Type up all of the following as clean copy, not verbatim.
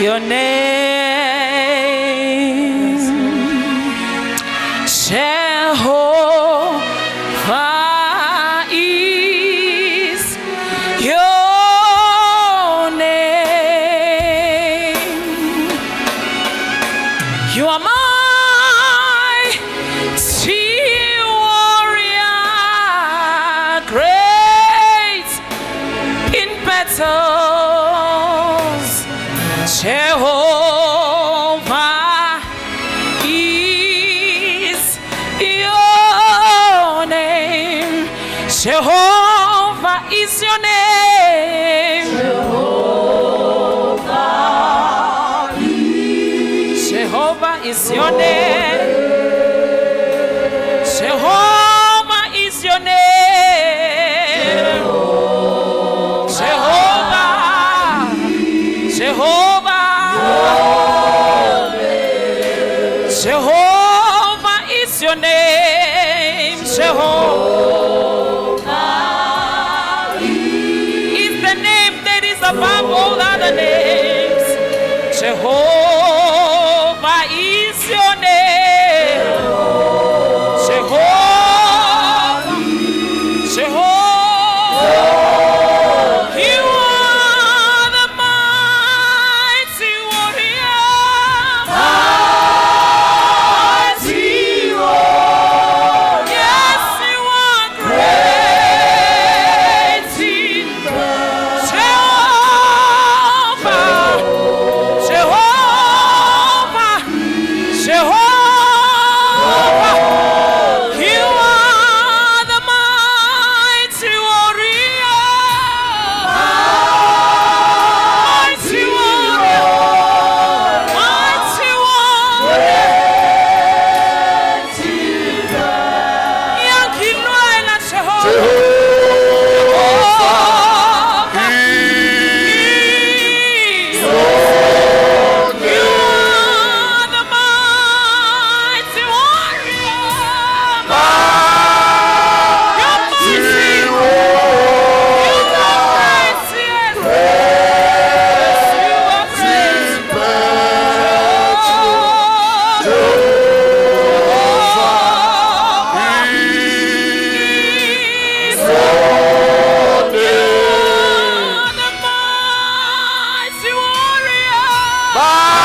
Your name. Jehovah is your name. You are mighty warrior, great in battles. Jehovah is your name. Jehovah is your name. Jehovah is your name. Jehovah is your name. Jehovah. Jehovah. Jehovah is your name. Jehovah is the name that is above all other names. Jehovah is your name. Jehovah. Jehovah. You are the mighty warrior. Mighty warrior. Yes, you are great in Jehovah. Jehovah. Jehovah. You are the mighty warrior. Mighty warrior. Mighty warrior. Ngiyangilwela Jehovah. Jehovah. You are the mighty warrior. You're mighty. You are great, yes. Yes, you are great. Jehovah is the mighty warrior. Mighty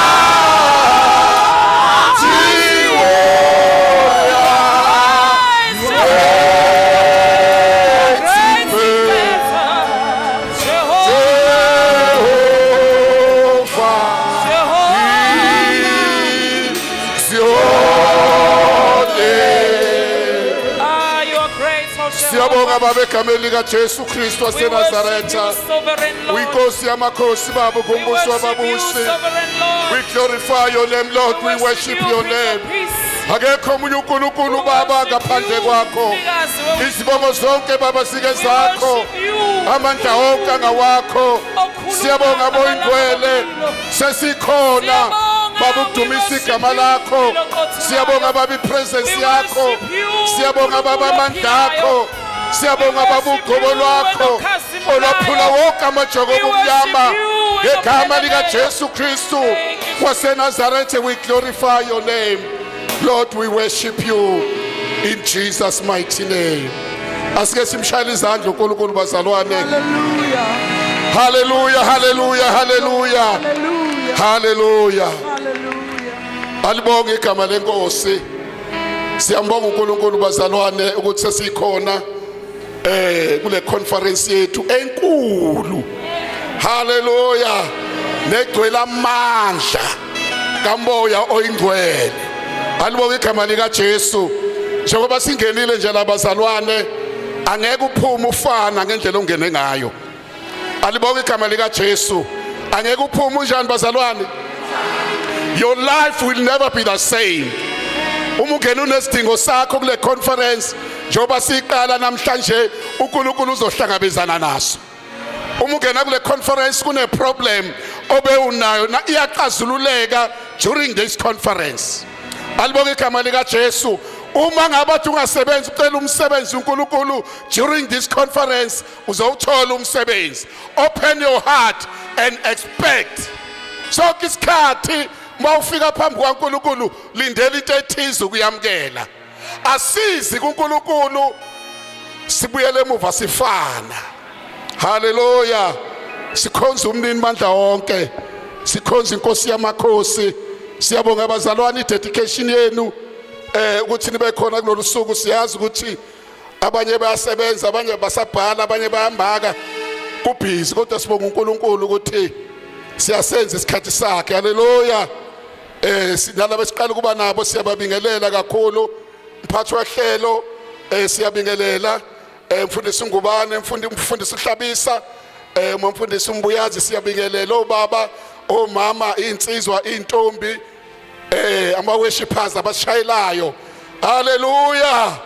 warrior. Great in battle. Jehovah. Jehovah. Ah, you are great, oh Jehovah. Siyabonga, Baba, egameni likaJesu Kristu We worship you, waseNazaretha. sovereign Lord. Uyinkosi yamakhosi, Baba, We ngumbusi worship you, wababusi. sovereign Lord. We glorify your name, Lord. We worship you, your Prince of name. Peace. Akekho omunye uNkulunkulu, We Baba, worship ngaphandle you, kwakho. Mnikazi Izibongo zonke, Baba, sike We zakho. worship you. Amandla wonke angawakho. Okhuluma Siyabonga, boyingcwele. amalanga. Sesikhona, Siyabonga, Baba, we ukudumisa worship igama you, lakho. Mlilo oqothulayo. Siyabonga, Baba, ipresence We yakho. worship you, Siyabonga, Baba, Nkulunkulu amandla akho. ophilayo. Siyabonga, We Baba, worship ugcobo you, lwakho wena okhazimulayo. olwaphula wonke amajoko We worship obumnyama you, wena ngegama opheleleyo. likaJesu Kristu Thank you. waseNazaretha. We glorify your name, Lord. We worship you in Jesus' mighty name. Asike simshayele izandla uNkulunkulu, bazalwane. Hallelujah. Haleluya, haleluya, haleluya. Hallelujah. Haleluya. Hallelujah. Alibonge igama leNkosi. Siyambonga uNkulunkulu, bazalwane, ukuthi sesikhona kule conference yethu enkulu, haleluya, negcwele amandla kaMoya oyiNgcwele. Alibonge igama likaJesu. Njengoba singenile nje labazalwane, angeke uphume ufana ngendlela ongene ngayo. Alibonge igama likaJesu. Angeke uphume unjani, bazalwane? Your life will never be the same. Uma ungena unesidingo sakho kule conference, njengoba siqala namhlanje, uNkulunkulu uzohlangabezana naso. Uma ungena kule conference kune problem obe unayo na, iyaqazululeka during this conference. Alibonge igama likaJesu. Uma ngabe athi ungasebenzi, ucela umsebenzi, uNkulunkulu during this conference uzowuthola umsebenzi. Open your heart and expect. Sonke isikhathi mawufika phambi kukaNkulunkulu lindela into ethize ukuyamkela. Asizi kuNkulunkulu sibuyele emuva sifana. Haleluya. Sikhonza umnini mandla wonke. Sikhonza inkosi yamakhosi. Siyabonga abazalwane i-dedication yenu ukuthi nibe khona kulolu suku. Siyazi ukuthi abanye bayasebenza, abanye basabhala, abanye bayambaka, kubhizi, kodwa sibonga uNkulunkulu ukuthi siyasenza isikhathi sakhe. Haleluya. Sinalabo esiqala kuba nabo, siyababingelela kakhulu. Mphathi wehlelo, siyabingelela. Mfundisi Ngubane, mfundisi uHlabisa, umfundisi uMbuyazi, siyabingelela obaba, omama, insizwa, intombi, ama worshipers abashayelayo. Haleluya.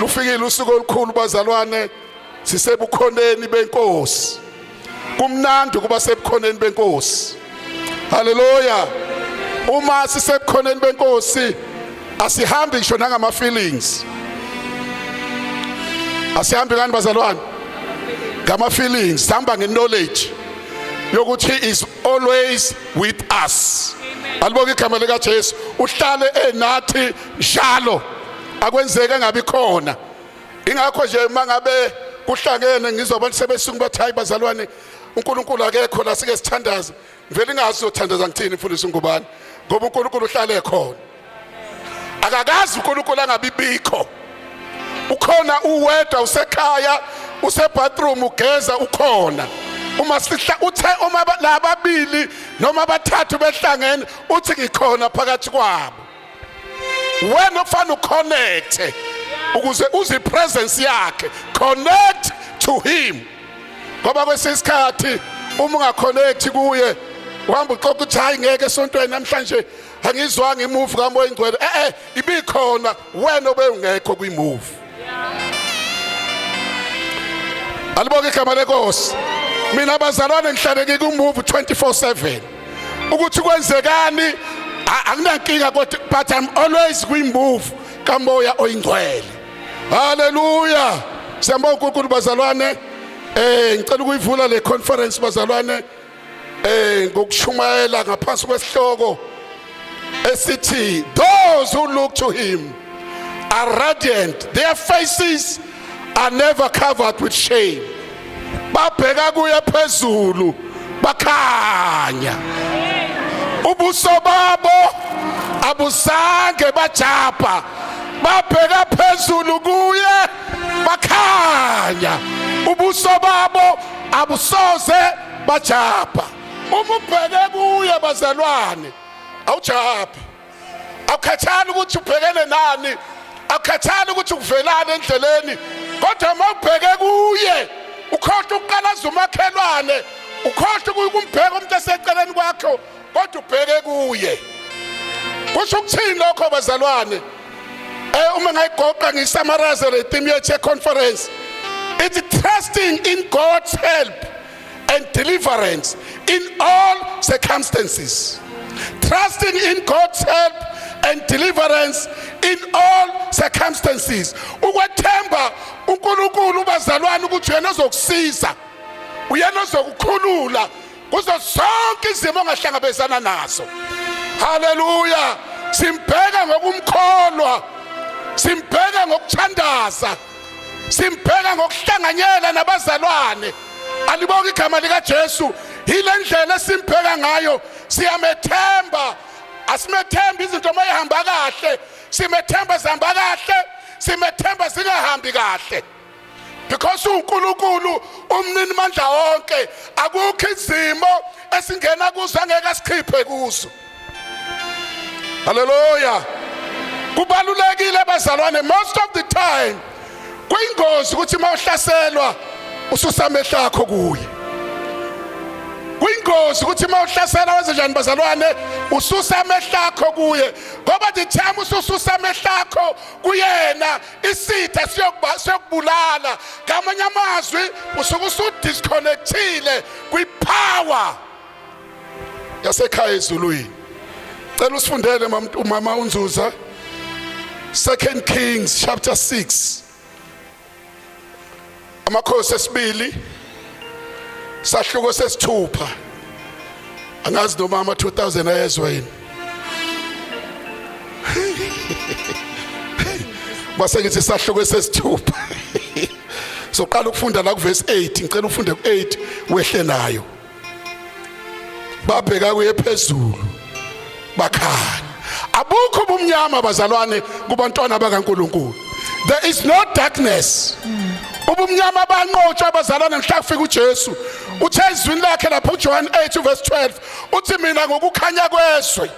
Lufikile usuku olukhulu bazalwane, sisebukhoneni benkosi. Kumnandi kuba sebukhoneni benkosi. Haleluya. Uma sisebukhoneni benkosi asihambi ngisho nangama feelings. Asihambi kani bazalwane? Ngama feelings, sihamba nge-knowledge yokuthi he is always with us. Alibonke igama lika Jesu. Uhlale enathi njalo. Akwenzeke engabi khona. Ingakho nje mangabe kuhlangene ngizwa abantu sebesunga bathi hayi bazalwane, uNkulunkulu akekho la, sike sithandaze. Ngivele ingazi uzothandaza ngithini mfundisi Ngubane, ngoba uNkulunkulu uhlale khona. Akakazi uNkulunkulu angabibikho. Ukhona, uwedwa, usekhaya, usebathroom ugeza, ukhona. Uma sihla uthe uma lababili noma abathathu behlangene, uthi ngikhona phakathi kwabo. Wena ufana uconnect ukuze uze presence yakhe, connect to him, ngoba kwesinye isikhathi uma ungaconnect kuye uhamba uxoxa ukuthi hayi ngeke esontweni namhlanje angizwanga imove kaMoya Ingcwele. Ibikhona, wena obe ungekho kwimove. Alibonke igama lenkosi. Mina abazalwane ngihlale ngikumove 24/7. Ukuthi kwenzekani anginankinga, kodwa but I'm always kwimove kaMoya Oyingcwele. Haleluya. Siyambonga uNkulunkulu bazalwane. Ngicela ukuyivula le conference bazalwane ngokushumayela ngaphansi kwesihloko esithi those who look to him are radiant, their faces are never covered with shame. Babheka kuye phezulu bakhanya, ubuso babo abuzange bajabha. Babheka phezulu kuye bakhanya, ubuso babo abusoze bajabha. Uma ubheke kuye bazalwane awujabhi, awukhathali ukuthi ubhekene nani, awukhathali ukuthi ukuvelana endleleni, kodwa uma ubheke kuye ukhohlwa ukuqalaza umakhelwane, ukhohlwa ukumbheka umuntu eseceleni kwakho, kodwa ubheke kuye. Kusho ukuthini lokho bazalwane? Uma ngayigoqa ngiyisummarize le theme yethu ye-conference, it's trusting in God's help and deliverance in all circumstances. Trusting in God's help and deliverance in all circumstances. Ukwethemba uNkulunkulu bazalwane ukuthi uyena ozokusiza, uyena ozokukhulula kuzo zonke izimo ongahlangabezana nazo. Haleluya. Simbheka ngokumkholwa, simbheka ngokuthandaza, simbheka ngokuhlanganyela nabazalwane. Alibonke igama lika Jesu. Yile ndlela esimbheka ngayo, siyamethemba. Asimethembi izinto mayihamba kahle, simethemba zihamba kahle, simethemba zingahambi kahle, because uNkulunkulu umnini mandla wonke. Akukho izimo esingena kuzo angeke asikhiphe kuzo. Haleluya. Kubalulekile bazalwane, most of the time kuyingozi ukuthi mawuhlaselwa ususa amehlo akho kuye. Kuyingozi ukuthi mawuhlasela wenze njani bazalwane? Ususa amehlo akho kuye, ngoba the time usususa amehlo akho kuyena, isitha siyokuba siyokubulala. Ngamanye amazwi usuke usudisconnectile kwipower yasekhaya ezulwini. Cela usifundele umama uNzuza, Second Kings chapter 6, Amakhosi esibili sahluko sesithupha. Angazi noma ama 2000 ayezwa yini. Kwase ngithi sahluko sesithupha. Soqala ukufunda la kuverse 8, ngicela ufunde ku8 wehle nayo. Babheka kuye phezulu. Bakhanya. Abukho ubumnyama bazalwane kubantwana bakaNkuluNkulu. There is no darkness. Ubumnyama banqotshwa abazalwane mhla kufika uJesu. Uthe ezwini lakhe lapho uJohn 8 verse 12 uthi mina ngokukhanya kwezwe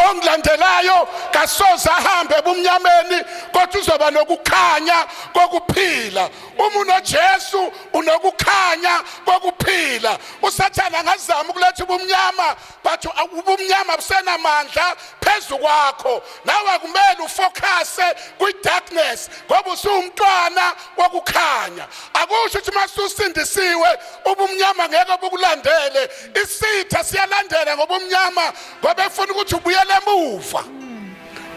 ongilandelayo kasoze ahambe ebumnyameni kodwa uzoba nokukhanya kokuphila. Uma unoJesu unokukhanya kokuphila. uSathane angazama ukuletha ubumnyama, but ubumnyama busenamandla phezu kwakho. Nawe akumele ufocuse kwi-darkness ngoba usuwumntwana wokukhanya. Akusho ukuthi uma ususindisiwe ubumnyama ngeke bukulandele. Isitha siyalandela ngobumnyama ngoba efuna ukuthi ubuyele emuva.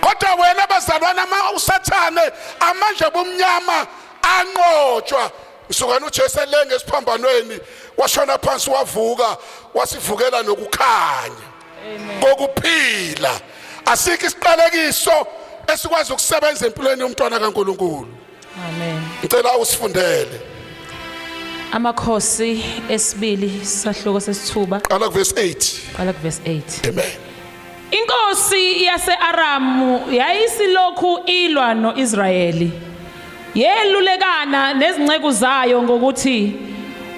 Kodwa wena bazalwana, ama uSathane amandla obumnyama anqotshwa. Msukana uJesu elenge esiphambanweni, washona phansi wavuka, wasivukela nokukhanya kokuphila. Asikho isiqalekiso esikwazi ukusebenza empilweni yomntwana kaNkuluNkulu. Amen. Ngicela usifundele. Amakhosi esibili sahluko sesithuba. Qala kuverse 8. Qala kuverse 8. Amen. Inkosi yaseAramu yayisilokhu ilwa noIsrayeli. Yelulekana nezinceku zayo ngokuthi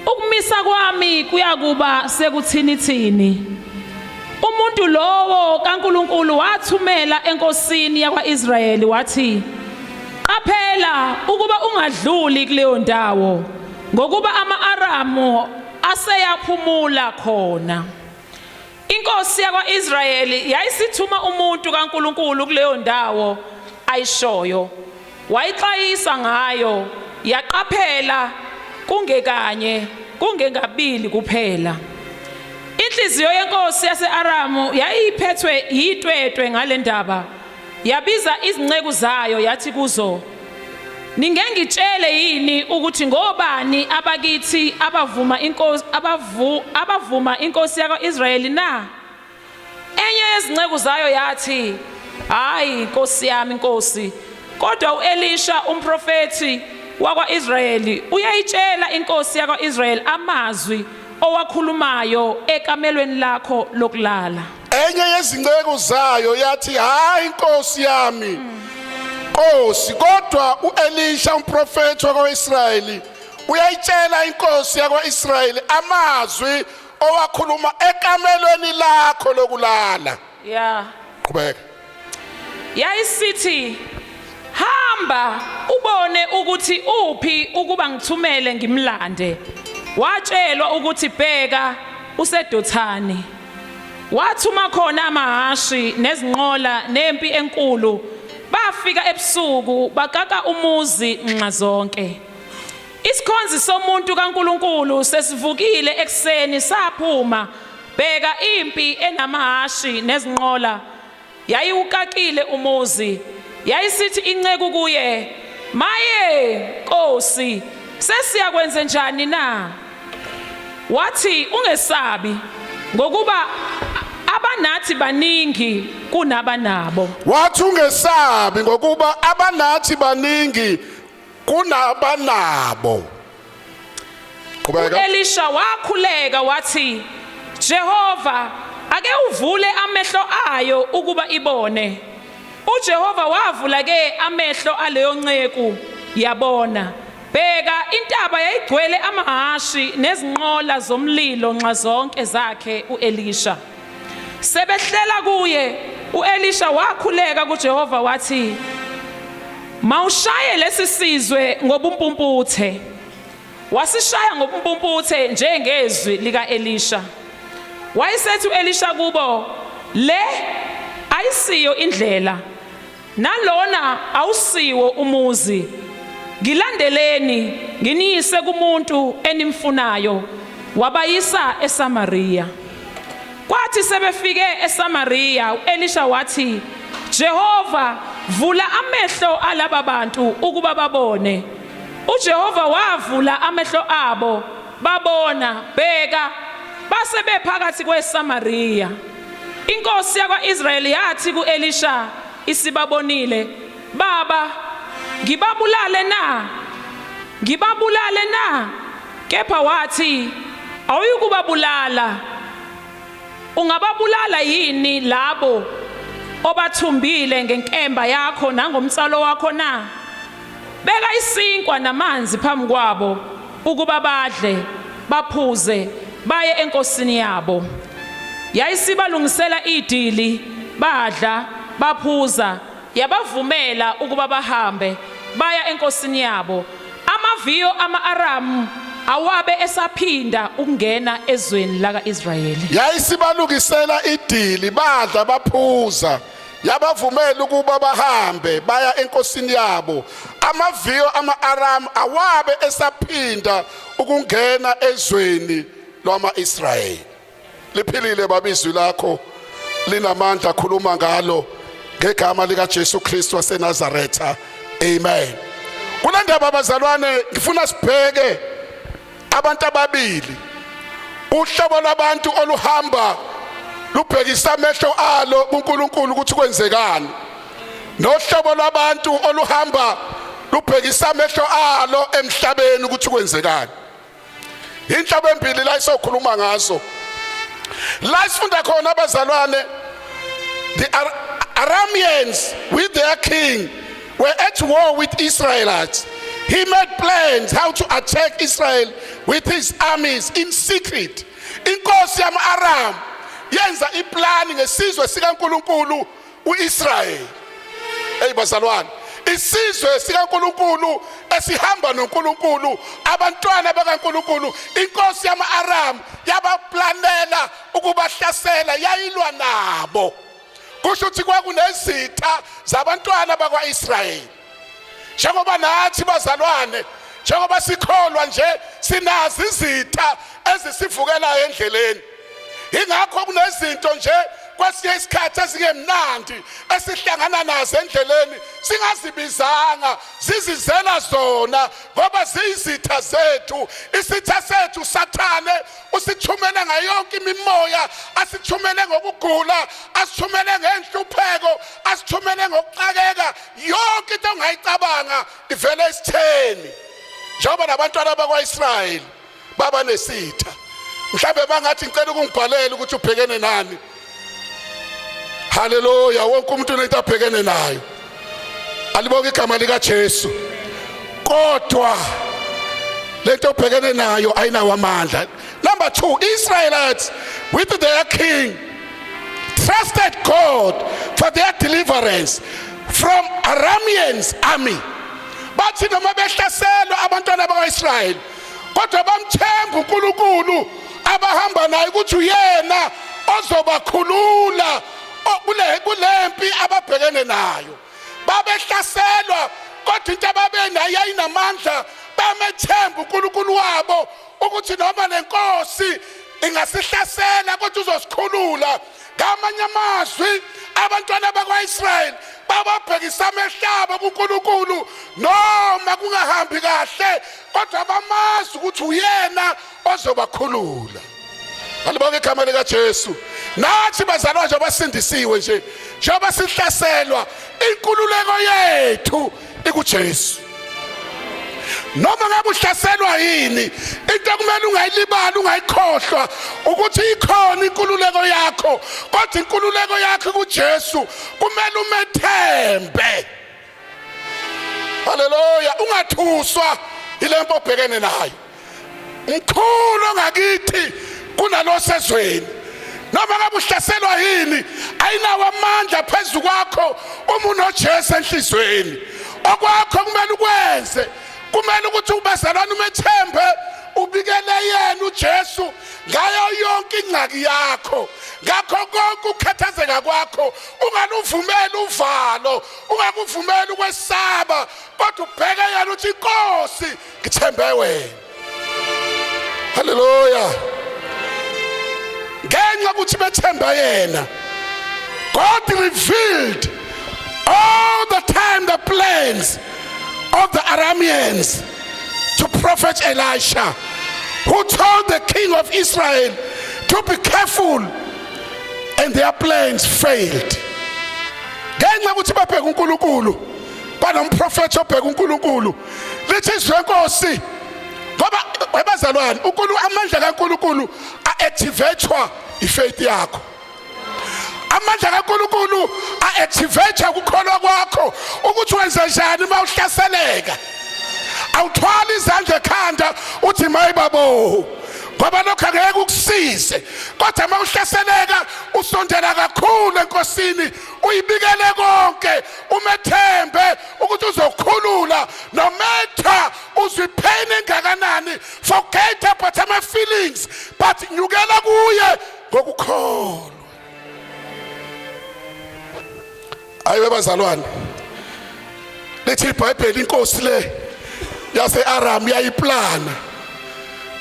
ukumisa kwami kuyakuba sekuthinithini. Umuntu lowo kaNkuluNkulu wathumela enkosini yakwaIsrayeli wathi, Qaphela ukuba ungadluli kuleyo ndawo, ngokuba ama-Aramu aseyaphumula khona. Inkosi yakwaIsrayeli yayisithuma umuntu kaNkuluNkulu kuleyo ndawo ayishoyo. Wayixwayisa ngayo, yaqaphela kungekanye, kungengabili kuphela. Inhliziyo yenkosi yaseAramu yayiphethwe yitwetwe ngale ndaba. Yabiza izinceku zayo yathi kuzo, Ningengitshele yini ukuthi ngobani abakithi abavuma inkosi abavu abavuma inkosi yakwaIsrayeli na? Enye yezinceku zayo yathi, Hayi nkosi yami nkosi, kodwa uElisha umprofethi wakwaIsrayeli uyayitshela inkosi yakwaIsrayeli amazwi owakhulumayo ekamelweni lakho lokulala. Enye yezinceku zayo yathi, hayi nkosi yami nkosi, kodwa uElisha umprofethi wakwaIsrayeli uyayitshela inkosi yakwaIsrayeli amazwi owakhuluma ekamelweni lakho lokulala. Yeah. Qhubeka. Yayisithi, hamba ubone ukuthi uphi ukuba ngithumele ngimlande. Watshelwa ukuthi bheka useDothani. Wathuma khona amahashi nezinqola nempi enkulu. Bafika ebusuku bakaka umuzi nxazonke. Isikhonzi somuntu kaNkuluNkulu sesivukile ekuseni saphuma, bheka impi enamahashi nezinqola yayiwukakile umuzi. Yayisithi inceku kuye, Maye Nkosi, sesiyakwenze njani na? Wathi, ungesabi, ngokuba abanathi baningi kunabanabo. Wathi ungesabi ngokuba abanathi baningi kunabanabo. Qhubeka. U-Elisha wakhuleka wathi, Jehova, ake uvule amehlo ayo ukuba ibone. UJehova wavula ke amehlo aleyo nceku yabona. Bheka, intaba yayigcwele amahhashi nezinqola zomlilo nxazonke zakhe u-Elisha. Sebehlela kuye, u-Elisha wakhuleka kuJehova wathi, Mawushaye lesi sizwe ngobumpumputhe. Wasishaya ngobumpumputhe njengezwi lika-Elisha. Wayesethi u-Elisha kubo, Le ayisiyo indlela, nalona awusiwo umuzi. Ngilandeleni, nginiyise kumuntu enimfunayo. Wabayisa eSamariya. Kwathi sebefike eSamariya, u-Elisha wathi, Jehova, vula amehlo alaba bantu ukuba babone. uJehova wavula amehlo abo, babona, bheka, Base bephakathi kweSamaria. Inkosi yakwaIsrayeli yathi kuElisha isibabonile, "Baba, ngibabulale na? Ngibabulale na?" Kepha wathi, "Awuyukubabulala. Ungababulala yini labo obathumbile ngenkemba yakho nangomnsalo wakho na? Beka isinkwa namanzi phambi kwabo ukuba badle, baphuze, baye enkosini yabo." Yayisibalungisela idili, badla, baphuza, yabavumela ukuba bahambe, baya enkosini yabo. Amaviyo ama-Aramu awabe esaphinda ukungena ezweni laka-Israyeli. Yayisibalungisela idili, badla, baphuza, yabavumela ukuba bahambe baya enkosini yabo. Amaviyo ama-Aramu awabe esaphinda ukungena ezweni lwama-Israyeli. Liphilile, Baba, izwi lakho linamandla. Khuluma ngalo ngegama lika Jesu Kristu waseNazaretha, amen. Kule ndaba, bazalwane, ngifuna sibheke abantu ababili, uhlobo lwabantu oluhamba lubhekisa amehlo alo kuNkulunkulu ukuthi kwenzekani, nohlobo lwabantu oluhamba lubhekisa amehlo alo emhlabeni ukuthi kwenzekani. Inhlobo embili la isokhuluma ngazo la isifunda khona, abazalwane. The Arameans with their king were at war with Israelites. He made plans how to attack Israel with his armies in secret. Inkosi yama-Aram yenza iplani ngesizwe sikaNkulunkulu uIsrael. Hey bazalwane, isizwe sikaNkulunkulu esihamba noNkulunkulu, abantwana bakaNkulunkulu, inkosi yama-Aram yabaplanela ukubahlasela, yayilwa nabo. Kusho ukuthi kwakunezitha zabantwana bakwa-Israyeli, njengoba nathi, bazalwane, njengoba sikholwa nje, sinazo izitha ezisivukelayo endleleni. Ingakho kunezinto nje kwesinye isikhathi ezingemnandi esihlangana nazo endleleni singazibizanga, zizizela zona ngoba ziyizitha zethu. Isitha sethu Sathane usithumele ngayonke imimoya, asithumele ngokugula, asithumele ngenhlupheko, asithumele ngokuxakeka. Yonke into ongayicabanga ivele esitheni, njengoba nabantwana bakwaIsrayeli baba nesitha. Mhlawumbe bangathi, ngicela ukungibhalela ukuthi ubhekene nani. Haleluya! Wonke umuntu unento abhekene nayo. Alibonke igama lika Jesu. Kodwa lento obhekene nayo ayinawo amandla. Number 2, Israelites with their king trusted God for their deliverance from Arameans army. Bathi noma behlaselwa abantwana bakwaIsrayeli, kodwa bamthemba uNkulunkulu abahamba naye ukuthi uyena ozobakhulula kule kulempi ababhekene nayo. Babehlaselwa, kodwa into ababenayo yayinamandla. Bamethemba uNkulunkulu wabo ukuthi noma lenkosi ingasihlasela, kodwa uzosikhulula. Ngamanye amazwi, abantwana bakwaIsrayeli bababhekisa amehlo abo kuNkulunkulu noma kungahambi kahle, kodwa bamazi ukuthi uyena ozobakhulula. Alibonke igama lika Jesu. Nathi bazalwa nje abasindisiwe nje, njengoba sihlaselwa, inkululeko yethu ikuJesu. Noma ngabe uhlaselwa yini, into okumele ungayilibali, ungayikhohlwa, ukuthi ikhona inkululeko yakho, kodwa inkululeko yakho kuJesu. Kumele umethembe. Haleluya! Ungathuswa ilempo obhekene nayo. Mkhulu ongakithi kunalo sezweni. Noma ngabe uhlaselwa yini, ayinawo amandla phezu kwakho uma unoJesu enhlizweni. Okwakho kumele ukwenze, kumele ukuthi ubazalwane umethembe, ubikele yena uJesu ngayo yonke ingxaki yakho, ngakho konke ukukhathazeka kwakho. Ungaluvumeli uvalo, ungakuvumeli ukwesaba, kodwa ubheke yena, uthi, "Inkosi, ngithembe wena." Haleluya! Ngenxa ukuthi bethemba yena, God revealed all the time the plans of the Arameans to Prophet Elisha, who told the king of Israel to be careful and their plans failed. Ngenxa ukuthi babheka uNkulunkulu, banomprofethi obheka uNkulunkulu, lithi izwi lenkosi, ngoba webazalwane, uNkulunkulu, amandla kaNkulunkulu a-activatwa ifaith yakho. Amandla kaNkulunkulu a-activate ukukholwa kwakho ukuthi wenze njani uma uhlaseleka. Awuthwali izandla ekhanda uthi mayi babo, ngoba lokho angeke ukusize. Kodwa uma uhlaseleka usondela kakhulu enkosini, uyibikele konke, umethembe ukuthi uzokhulula no matter uzwa ipain engakanani. Forget about ama feelings, but nyukela kuye ngokukholwa. Ayiwe bazalwane, lithi iBhayibheli inkosi le yase-Aram yayiplana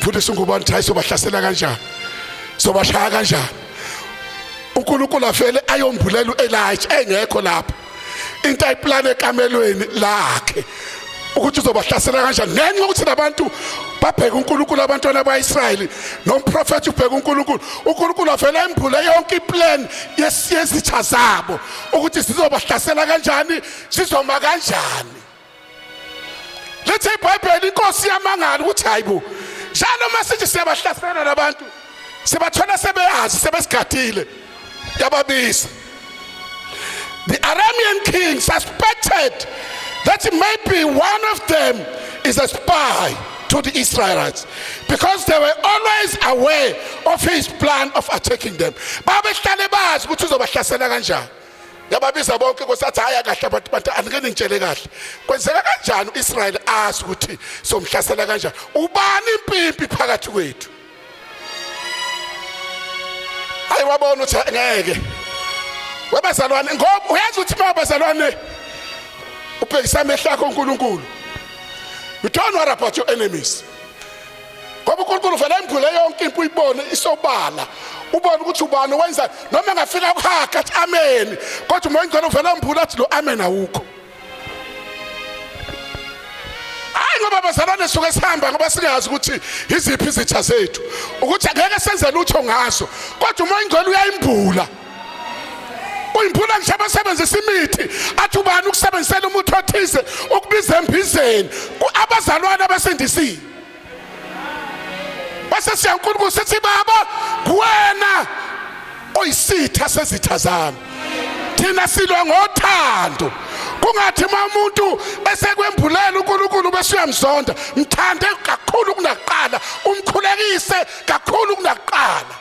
futhi singubani, hayi, sobahlasela kanjani, sobashaya kanjani? uNkulunkulu afele ayombulela uElijah engekho lapho into ayiplana ekamelweni lakhe ukuthi uzobahlasela kanjani, ngenxa yokuthi labantu babheka uNkulunkulu, abantwana baIsrayeli nomprofeti ubheka uNkulunkulu. UNkulunkulu avela embule yonke iplan yesitha zabo ukuthi sizobahlasela kanjani, sizoma kanjani. Lithi iBhayibheli inkosi yamangala ukuthi hayibo, njalo uma sithi siyabahlasela labantu sibathola sebeyazi, sebesigadile. Yababiza. The Aramean king suspected that maybe one of them is a spy to the Israelites, because they were always aware of his plan of attacking them. Babehlale bazi ukuthi uzobahlasela kanjani. Yababiza bonke, nkosi athi haya kahle abantu, bantu anike ningitshele kahle, kwenzeka kanjani uIsrael azi ukuthi somhlasela kanjani? Ubani impimpi phakathi kwethu? Hayi, wabona ukuthi ngeke webazalwane, ngoba uyazi ukuthi mabazalwane ubhekisa amehlo akho uNkulunkulu, you don't worry about your enemies, ngoba uNkulunkulu vele embule yonke impi, uyibone isobala, ubone ukuthi ubani wenza. Noma engafika kuhaga athi amen, kodwa uMoya oNgcwele uvele embule athi lo amen awukho. Hayi, ngoba bazalwane suke sihamba ngoba singazi ukuthi iziphi izitha zethu, ukuthi angeke senze lutho ngazo, kodwa uMoya oNgcwele uyayimbula, uyimbula ngisho abasebenzisa imithi, athi ubani ukusebenzisela umuthi othize ukubiza embizeni abazalwane abasindisiwe. Base siya uNkulunkulu sithi, baba, kuwena oyisitha sezitha zami, thina silwa ngothando. Kungathi uma umuntu esekwembulela uNkulunkulu bese uyamzonda, mthande kakhulu kunakuqala, umkhulekise kakhulu kunakuqala.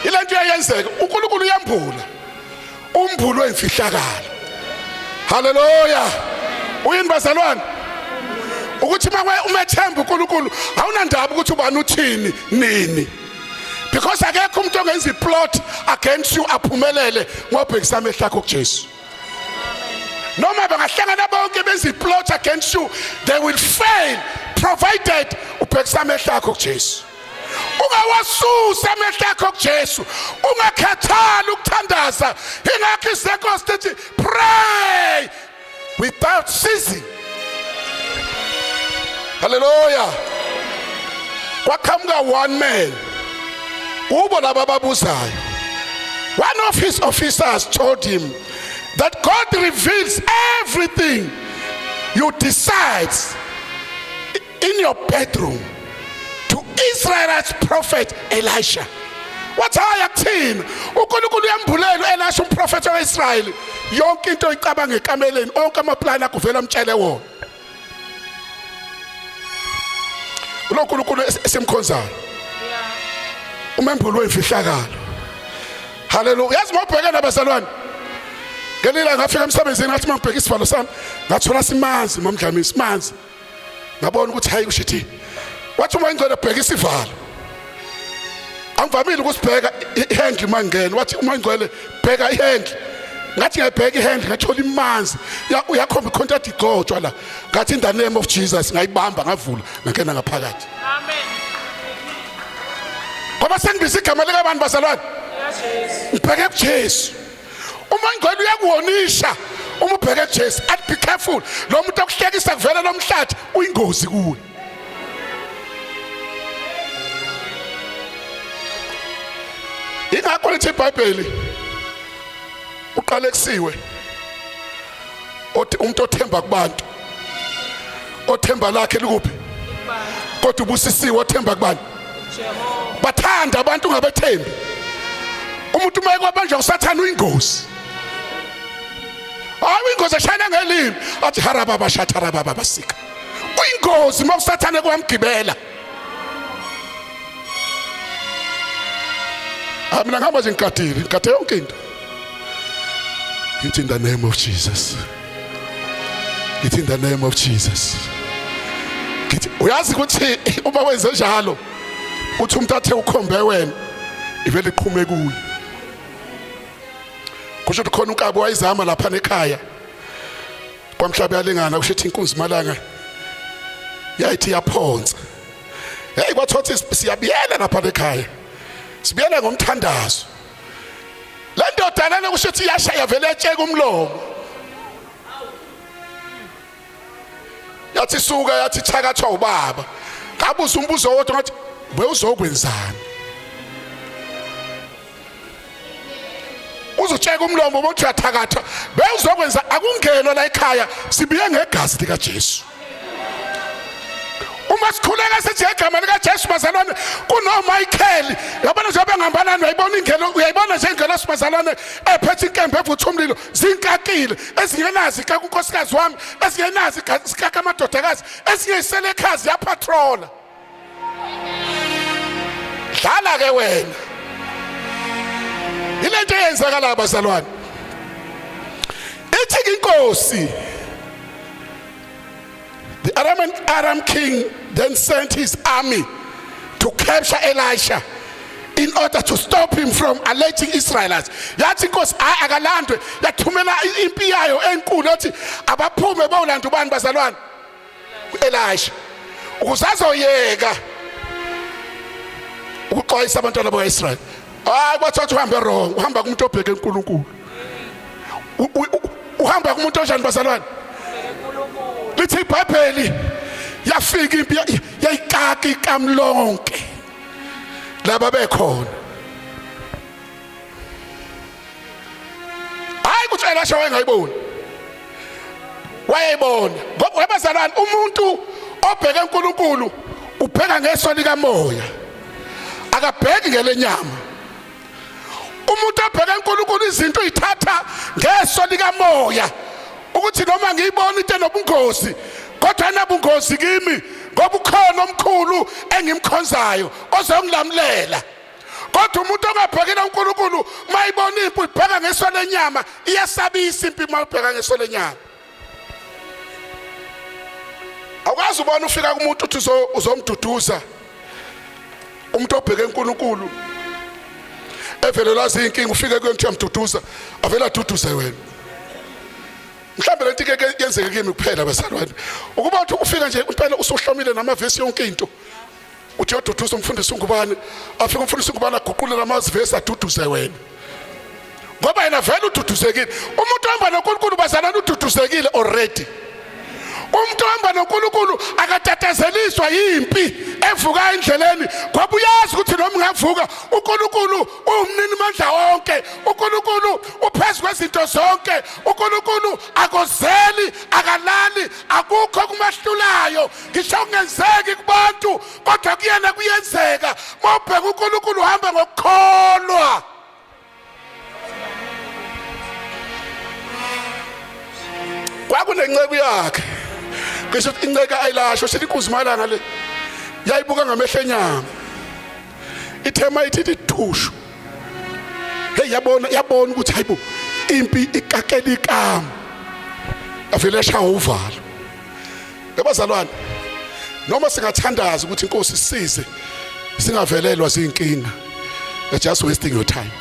Ile nto iyayenzeka, uNkulunkulu uyambula, umbulo wemfihlakalo. Haleluya! Uyini bazalwane ukuthi uma umethemba uNkulunkulu awunandaba ukuthi ubani uthini nini, because akekho umuntu ongenza iplot against you aphumelele ngobhekisa amehlo akho kuJesu. Noma bangahlangana bonke benza iplot against you, they will fail, provided ubhekisa amehlo akho kuJesu. Ungawasusa amehlo akho kuJesu, ungakhathali ukuthandaza. Ingakho isenkosi lithi pray without ceasing. Haleluya! Kwaqhamuka one man kubo laba ababuzayo. One of his officers told him that God reveals everything you decide in your bedroom to Israel's prophet Elisha. Wathi hayi, akuthina, uNkulunkulu uyambulela uElisha umprofeti waIsrayeli yonke into oyicabanga ekameleni, onke amaplani akho uvela amtshele wona. Lo nkulunkulu esimkhonzayo umembulo wemfihlakalo. Haleluya! Yazi mawubhekene nabazalwane, ngelila ngafika emsebenzini, ngathi mangibheka isivalo sami ngathola simanzi, mamdlamini, simanzi. Ngabona ukuthi hayi, kusho ukuthi wathi uma ingcwele bheka isivalo, angivamile ukusibheka ihandle mangena. Wathi uma ingcwele bheka ihandle, ngathi ngiyayibheka ihandle, ngathola imanzi, uyakhomba icontact igcotshwa la. Ngathi in the name of Jesus, ngayibamba, ngavula, ngangena ngaphakathi. Amen. Ngoba sengibiza igama likabantu bazalwane, ngibheke kuJesu. Uma ingcwele uyakuwonisha uma ubheke kuJesu, and be careful lo muntu okuhlekisa kuvela lomhlathi, uyingozi kuwe. Ingakho lithi iBhayibheli uqalekisiwe othi umuntu othemba kubantu, othemba lakhe likuphi, kodwa ubusisiwe othemba kubani. Bathanda abantu ungabethembi. Umuntu uma ekwabanjwa uSathane uyingozi. Hayi, uyingozi eshayela ngelimi athi harababa shatharababa basika. Uyingozi uma uSathane kwamgibela. Ah, mina ngihamba nje ngigadile, ngigade yonke into. Ngithi in the name of Jesus. Ngithi in the name of Jesus. Ngithi uyazi ukuthi uma wenze njalo uthi umuntu athe ukhombe wena ivele iqhume kuye. Kusho ukuthi khona unkabi wayizama lapha nekhaya. Kwamhlaba yalingana kusho ukuthi inkunzi malanga yayithi yaphonsa. Hey, kwathiwa siyabiyela lapha ekhaya. Sibiyela ngomthandazo. Le ndoda lena kusho ukuthi iyashaya vele yatsheka umlomo. Yathi suka yathi thakathwa ubaba. Ngabuza umbuzo wodwa ngathi bewuzokwenzani? Uzotsheka umlomo uthi uyathakathwa. Bewuzokwenza akungenwa la ekhaya sibiye ngegazi lika Jesu. Uma sikhuleka sithi egama lika Jesu bazalwane kuno Michael, yabona njengoba ngihamba nani uyayibona ingelo, uyayibona nje ingelo bazalwane ephethe inkemba evutha umlilo, zinkakile ezingenazi ikaka unkosikazi wami, ezingenazi ikaka amadodakazi, ezinye isele ekhaya ziyapatrola. Dlala ke wena. Ilento eyenzakala bazalwane. Ithi inkosi, the Aram king then sent his army to capture Elisha in order to stop him from alerting Israelites. Yathi inkosi hayi akalandwe, yathumela impi yayo enkulu yathi abaphume bawulanda ubani bazalwane? uElisha. Ukuze azoyeka ukuxwayisa abantwana bakwaIsrael. Hayi, kwathiwa uhambe wrong, uhamba kumuntu obheke uNkulunkulu. Uhamba kumuntu onjani bazalwane? Lithi iBhayibheli yafika impi yayikaka ikamu lonke laba bekhona. Hayi ukuthi Elisha wayengayiboni, wayeyibona. Ngoba webazalwane, umuntu obheke uNkulunkulu ubheka ngeso likamoya, akabheki ngelenyama. Umuntu obheke uNkulunkulu izinto uyithatha ngeso likamoya, ukuthi noma ngiyibona into enobungozi kodwa ayinabungozi kimi ngoba ukhona omkhulu engimkhonzayo ozongilamulela. Kodwa umuntu ongabhekile uNkulunkulu mayibona impi ibheka ngeso lenyama, iyasabisa impi uma ubheka ngeso lenyama. Awukwazi ubona ufika kumuntu uthi uzomduduza umuntu obheke uNkulunkulu evelelwa zinkinga, ufike kuyona uthi uyamduduza, avele aduduze wena. Mhlawumbe lento ke yenzeke kimi kuphela bazalwane, ukuba uthi ufika nje impela usuhlomile namavesi yonke into, uthi uyoduduza umfundisi ungubani, afike umfundisi ungubani aguqule lamavesi aduduze wena, ngoba yena vele ududuzekile. Umuntu ohamba noNkulunkulu bazalwane ududuzekile already. Umuntu ohamba noNkulunkulu akatatazeliswa yimpi evuka endleleni, ngoba uyazi ukuthi noma ungavuka uNkulunkulu uwumnini mandla wonke, uNkulunkulu uphezu kwezinto zonke, uNkulunkulu akozeli, akalali, akukho kumahlulayo. Ngisho kungenzeki kubantu kodwa kuyena kuyenzeka. Mawubheka uNkulunkulu uhamba ngokukholwa. Kwakunenceku yakhe, ngisho ukuthi inceka ayilasho sithi inkunzi malanga le yayibuka ngamehlo enyama, ithema ithi thushu. Hey, yabona yabona ukuthi hayibo impi ikakela ikamu, avele eshaya uvalo. Ebazalwane, noma singathandaza ukuthi inkosi sisize singavelelwa zinkinga, you're just wasting your time.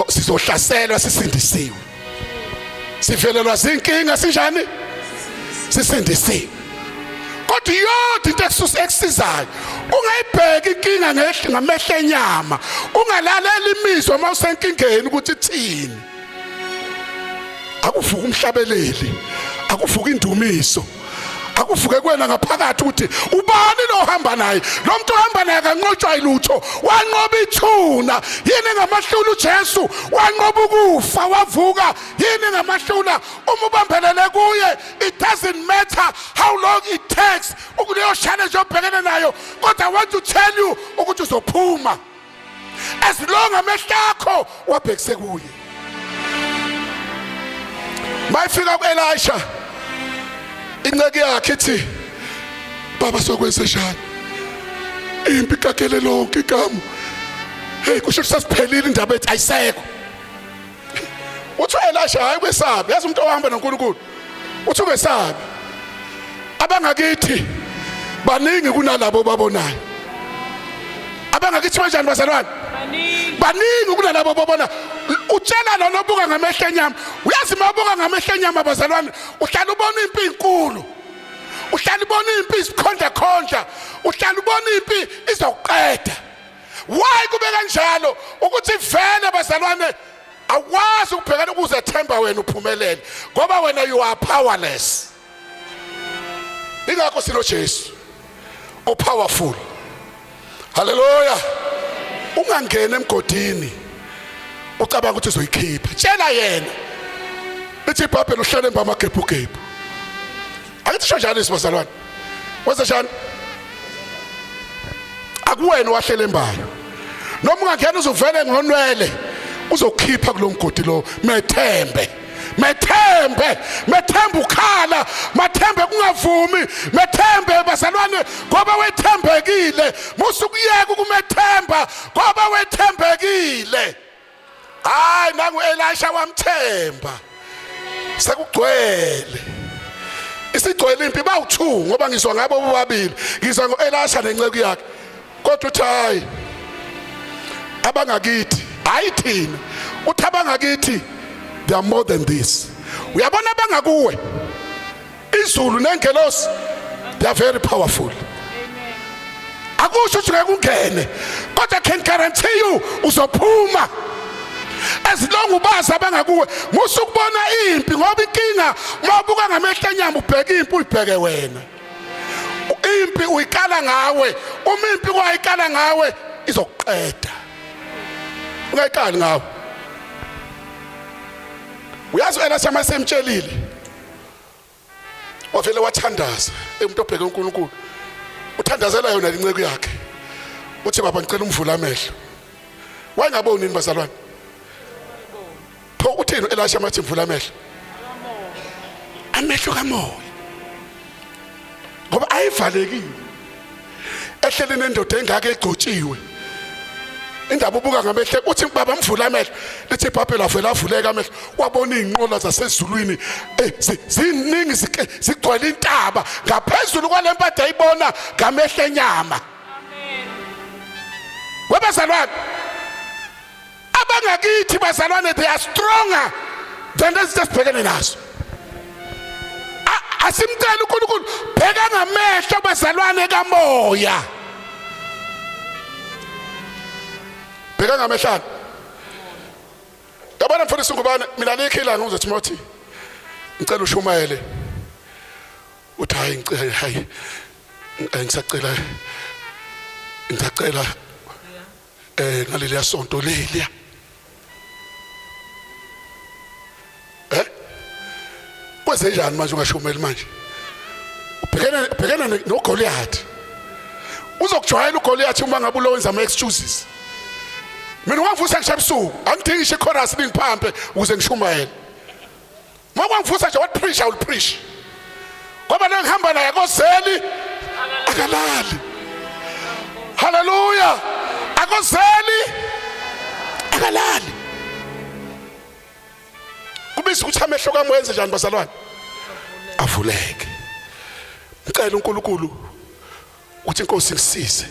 Sizohlaselwa sisindisiwe, sivelelwa zinkinga sinjani? Sisindisiwe. Kodwa iyodwa into ekusizayo, ungayibheki inkinga ngamehlo enyama, ungalalela imizwa uma usenkingeni ukuthi ithini. Akuvuka umhlabeleli, akuvuka indumiso, Akuvuke kuwena ngaphakathi ukuthi ubani lo ohamba naye. Lo muntu ohamba naye akanqotshwa yilutho, wanqoba ithuna. Yini engamahlula uJesu? Wanqoba ukufa, wavuka. Yini engamahlula? Uma ubambelele kuye, it doesn't matter how long it takes ukuleyo challenge obhekene nayo, kodwa I want to tell you ukuthi uzophuma as long amehlo akho wabhekise kuye. Mayifika ku-Elisha inceke yakhe ithi, baba, sokwenze njani? Impi ikakele lonke ikamu. Hey, kusho ukuthi sesiphelile indaba ethi ayisekho. Uthi u-Elisha, hayi, ungesabi. Yazi umuntu ohamba noNkulunkulu uthi ungesabi, abangakithi baningi kunalabo babonayo. Abangakithi banjani, bazalwane? Baningi. Baningi kunalabo babona. Utshela lona obuka ngamehlo enyama. Uyazi, uma ubuka ngamehlo enyama, bazalwane, uhlala ubona impi inkulu, uhlala ubona impi isikhondla khondla, uhlala ubona impi izokuqeda. Why kube kanjalo? Ukuthi vele, bazalwane, awukwazi ukubhekana ukuzethemba wena uphumelele, ngoba wena you are powerless. Ingakho sino Jesu o-powerful. Haleluya! Ungangena emgodini ucabanga ukuthi uzoyikhipha. Tshela yena. Lithi iBhayibheli uhlele emba amagebhugebhu. Akithi sho njalo, isibazalwane, wenze njani? Akuwena wahlele embayo. Noma ungangena uzovele ngonwele, uzokhipha kulo mgodi lo. Methembe, methembe, methembe. Ukhala mathembe, kungavumi, methembe, bazalwane, ngoba wethembekile. Musukuyeka ukumethemba ngoba wethembekile. Hayi, nangu Elisha wamthemba, sekugcwele, isigcwele impi bawu2, ngoba ngizwa ngabo bobabili, ngizwa ngoElisha nenceku yakhe. Kodwa uthi, hayi, abangakithi, hayi thina, uthi abangakithi they are more than this. Uyabona, abangakuwe, izulu nengelosi, they are very powerful. Akusho ukuthi ngeke ungene, kodwa can guarantee you uzophuma as long ubazi abangakuwe. Musukubona impi, ngoba inkinga mawubuka ngamehlo enyama, ubheka impi, uyibheke wena impi, uyikala ngawe. Uma impi kwayikala ngawe, izokuqeda. Ungayikali ngawe. Uyazi, uElisha masemtshelile, wavele wathandaza. Umuntu obheke uNkulunkulu uthandazela yona inceku yakhe. Uthi, baba, ngicela umvula amehlo. Wayengaboni yini, bazalwane? Pho uthini uElisha mathi mvula amehlo? Amehlo kamoya, ngoba ayivalekile, ehleli nendoda engaka egcotshiwe. Indaba ubuka ngamehlo. Uthi, baba, mvula amehlo. Lithi iBhayibheli avela avuleka amehlo, wabona izinqola zasezulwini, ziningi, zigcwele intaba ngaphezulu kwalempahla ayibona ngamehlo enyama. Webazalwane, abangakithi, bazalwane, they are stronger than lezi esibhekene nazo. Asimcela uNkulunkulu, bheka ngamehlo, bazalwane, kamoya. Bheka ngamehlano. Yabona, mfundisi ngubane, mina likho ilanga uzothi mothi ngicela ushumayele, uthi hayi, ngicela, hayi, ngisacela, ngisacela ngaleliya sonto leliya. Kwenze njani manje ungashumeli? Manje ubhekene ubhekene noGoliath. Uzokujwayela uGoliath uma ngabe ulowenza ama excuses. Mina ungangivusa ngisho ebusuku, angidingi ngisho ichorus lingiphampe ukuze ngishumayele. Uma kwangivusa nje, what preach, I will preach, ngoba lo ngihamba naye akozeli, akalali. Haleluya! Akozeli, akalali. Kubiza ukuthi amehlo kami wenze njani, bazalwane? Avuleke. Ngicela uNkulunkulu ukuthi, inkosi, ngisize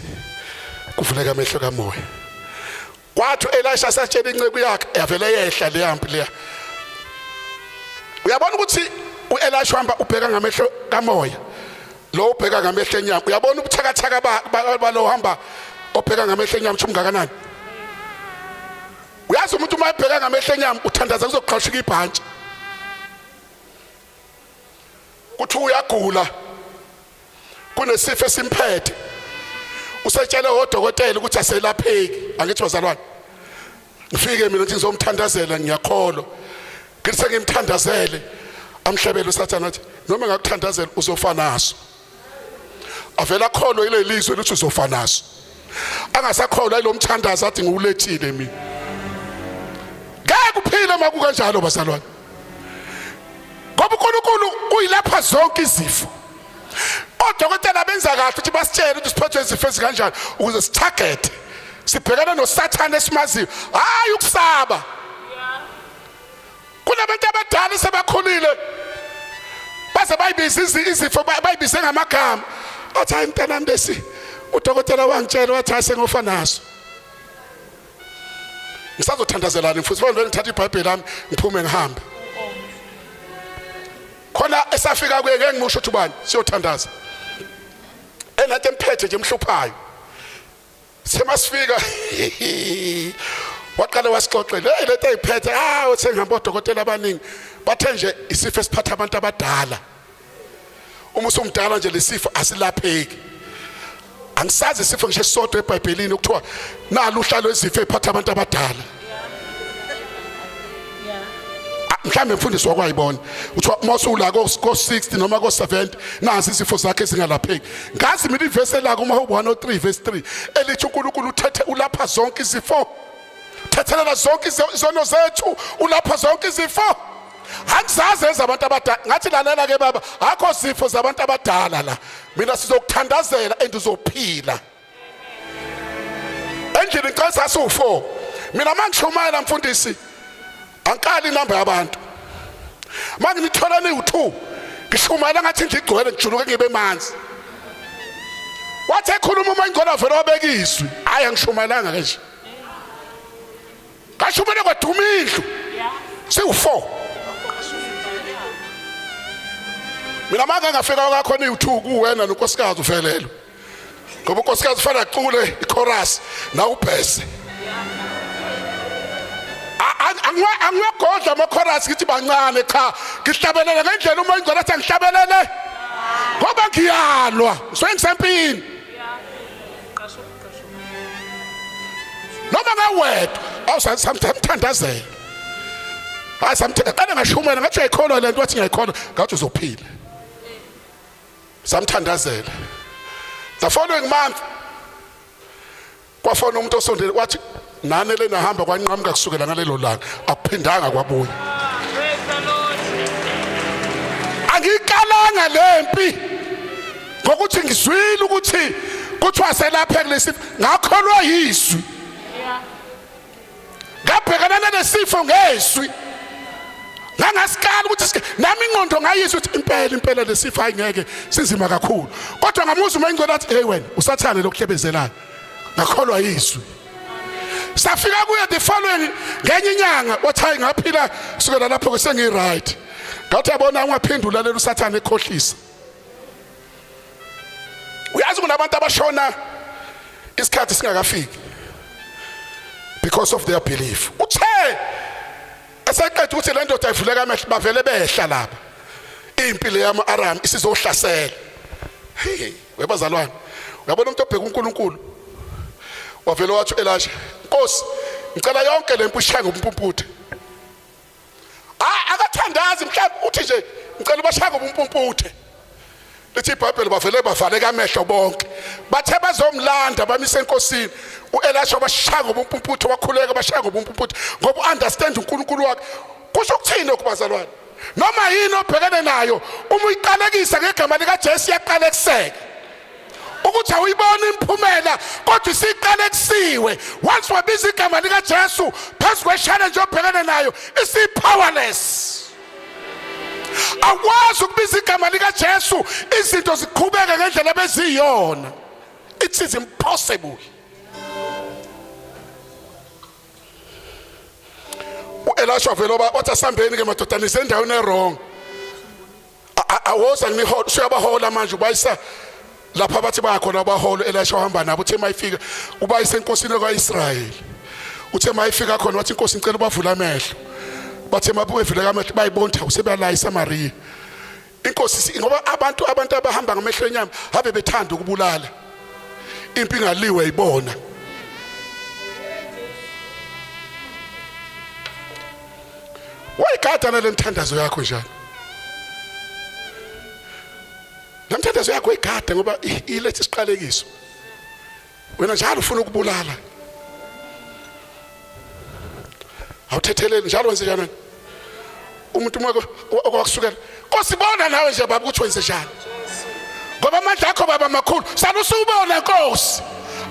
kuvuleka amehlo kamoya. Kwathi uElisha satshela inceku yakhe, yavele yehla leyampi leya. Uyabona ukuthi uElisha uhamba ubheka ngamehlo kamoya, lo ubheka ngamehlo enyama. Uyabona ubuthakathaka balo hamba obheka ngamehlo enyama ukuthi umngakanani. Uyazi, umuntu uma ebheka ngamehlo enyama uthandaza kuzoqhashuka ibhantshi, kuthi uyagula. Kunesifo esimphethe, usetshele odokotela ukuthi aselapheki. Angithi bazalwane, ngifike mina ngithi ngizomthandazela, ngiyakholwa, ngithi sengimthandazele, amhlebele uSathane athi noma ngakuthandazela uzofa naso. Avela akholwe ile lizwe lithi uzofa naso, angasakholwa ilo mthandazo athi ngiwulethile mina. Ngeke uphile uma kukanjalo bazalwane, ngoba uNkulunkulu uyilapha zonke izifo. Odokotela benza kahle ukuthi basitshele ukuthi siphethwe izifo ezikanjani ukuze sitarget, sibhekane noSathane esimaziyo, hayi ukusaba. Kunabantu abadala sebakhulile baze bayibize izifo, bayibize ngamagama, athi hayi mntanami, lesi udokotela wangitshela wathi hayi sengofa naso. Ngisazothandazelani futhi fanele ngithathe iBhayibheli lami ngiphume ngihambe khona. Esafika kuye, ngeke ngimusho ukuthi ubani, siyothandaza engathi emphethe nje emhluphayo. Semasifika waqala wasixoxela, hey, lento ayiphethe, ah, uthe ngihamba odokotela abaningi, bathe nje isifo esiphatha abantu abadala, uma usumdala nje lesifo asilapheki. Angisazi isifo ngisho esisodwa eBhayibhelini okuthiwa nalo uhlalo izifo eziphatha abantu abadala. Mhlawumbe mfundisi wakwayibona uthiwa uma usula ko 60 noma ko 70, nazi izifo zakhe ezingalapheki. Ngazi mina ivesi elako uMahubo 103 verse 3 elithi uNkulunkulu uthethe ulapha zonke izifo, thethelela zonke izono zethu, ulapha zonke izifo. Angizazi ezabantu abadala. Ngathi lalela ke baba, akho zifo zabantu abadala la, mina sizokuthandazela and uzophila. Endlini ngicela sasiwu4 mina mangishumayela mfundisi, angikali inamba yabantu. Manginithola niwu2, ngishumayela ngathi ngigcwele, ngijuluke ngibe manzi. Wathi ekhuluma uma ingcola vele wabeka izwi, hayi, angishumayelanga ke nje, ngashumayela kwaduma indlu siwu4. Mina manje ngafika kwakhona iwu2 kuwena nonkosikazi uvelelwe, ngoba unkosikazi ufanele acule ichorus nawe ubhese. Angiwagodla ama-chorus ngithi bancane, cha, ngihlabelela ngendlela uma ingcwele athi angihlabelele, ngoba ngiyalwa, ngisuke ngisempini. Noma ngawedwa awusamthandazela, hayi, samthandaza qale ngashumela, ngathi uyayikholwa lento, wathi ngiyayikholwa, ngathi uzophila. Samthandazela. The following month kwafona umuntu osondele wathi nane lena hamba kwanqamuka kusukela ngalelo langa, akuphindanga kwabuya. Praise the Lord. Angiyiqalanga lempi ngokuthi ngizwile ukuthi kuthiwa selapha kulesifo, ngakholwa yizwi, ngabhekana nalesifo ngezwi, ngangasikala ukuthi nami ingqondo ngayizwa ukuthi impela impela lesifo ayingeke, sinzima kakhulu, kodwa ngamuzwa uma ingcwele athi hey wena, usathane lokuhlebezelayo. Ngakholwa yizwi. Safika kuye the following ngenye inyanga, wathi hayi, ngaphila kusukela lapho ke, sengi-right. Ngathi yabona, ungaphinde ulalela usathane ekhohlisa. Uyazi kunabantu abashona isikhathi singakafiki because of their belief. Uthe eseqeda ukuthi le ndoda ivuleka amehlo, bavele behla lapha, impi le yama-Aram isizohlasela. Hey webazalwane, uyabona umuntu obheka uNkulunkulu, wavele wathi Elisha, Nkosi, ngicela yonke le mpi ushaye ngobumpumputhe. Ah, akathandazi, mhlawumbe uthi nje ngicela ubashaye ngobumpumputhe. Lithi iBhayibheli bavele bavaleka amehlo bonke, bathe bazomlanda bamise enkosini, uElisha bashaya ngobumpumputhe, wakhuleka, bashaya ngobumpumputhe, ngoba uunderstand uNkulunkulu wakhe. Kusho ukuthini lokhu bazalwane? Noma yini obhekene nayo, uma uyiqalekisa ngegama likaJesu, iyaqalekiseka. Ukuthi awuyiboni imiphumela, kodwa isiqalekisiwe. Once wabiza igama likaJesu phezu kwe-challenge obhekene nayo, isi-powerless. Awukwazi ukubiza igama likaJesu izinto ziqhubeke ngendlela ebeziyona. It is impossible. U-Elisha vele wathi asambeni ke madoda, nisendaweni e-wrong, awoza nginihola. Usuyabahola manje, ubayisa lapha abathi bayakhona abaholo. Elisha wahamba nabo, uthe mayifika ubayise enkosini kaIsrayeli. Uthe mayifika khona wathi, inkosi, ngicela ubavule amehlo. Bathe mabevuleka amehlo, bayibona ukuthi awusebala iSamaria. Inkosi, ngoba abantu abahamba ngamehlo enyama habe bethanda ukubulala, impi ingaliwe ibona. Wayigada nale mthandazo yakho njalo, le mthandazo yakho uyigada ngoba ilethe isiqalekiso. Wena njalo ufuna ukubulala, awuthetheleli njalo, wenze njani umuntu uma okwakusukela Nkosi bona nawe nje baba ukuthi wenze njani, ngoba amandla akho baba makhulu, sale usubona Nkosi.